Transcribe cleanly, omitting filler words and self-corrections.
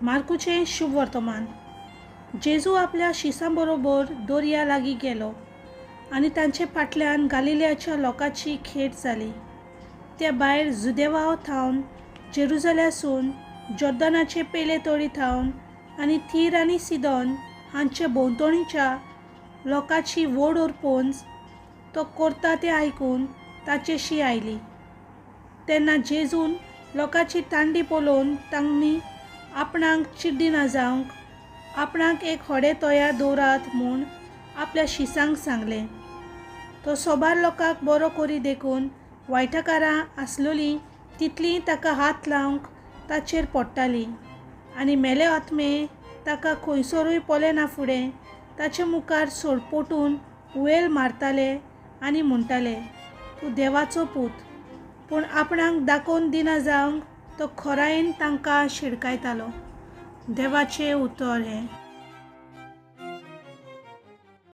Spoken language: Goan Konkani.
मार्कूचें शुभवर्तमान. जेजू आपल्या शिसां बरोबर दर्या लागीं गेलो आनी तांचे फाटल्यान गालिलियाच्या लोकांची खेट जाली. ते भायर जुदेवा थावन, जेरुजल्यासून, जॉर्दनाचे पेले तळी थावन आनी थीर आनी सिदोन हांचे भोंवतणीच्या लोकांची व्हड ओरपोंज तो करता तें आयकून ताचेशी आयली. तेन्ना जेजून लोकांची तांडी पळोवन तांणी आपणाक चिड्डिना जावंक आपणाक एक होडें तयार दवरात म्हूण आपल्या शिसांक सांगलें. तो सोबार लोकांक बरो करी देखून वायटकारां आसलोलीं तितलीं ताका हात लावंक ताचेर पडटालीं आनी मेले आत्मे ताका खंयसरूय पळयना फुडें ताचे मुखार सोडपोटून हुयेल मारताले आनी म्हणटाले, तूं देवाचो पूत. पूण आपणाक दाखोवन दिना जावंक तो खोरायेन तांकां शिडकायतालो. देवाचें उतर हें.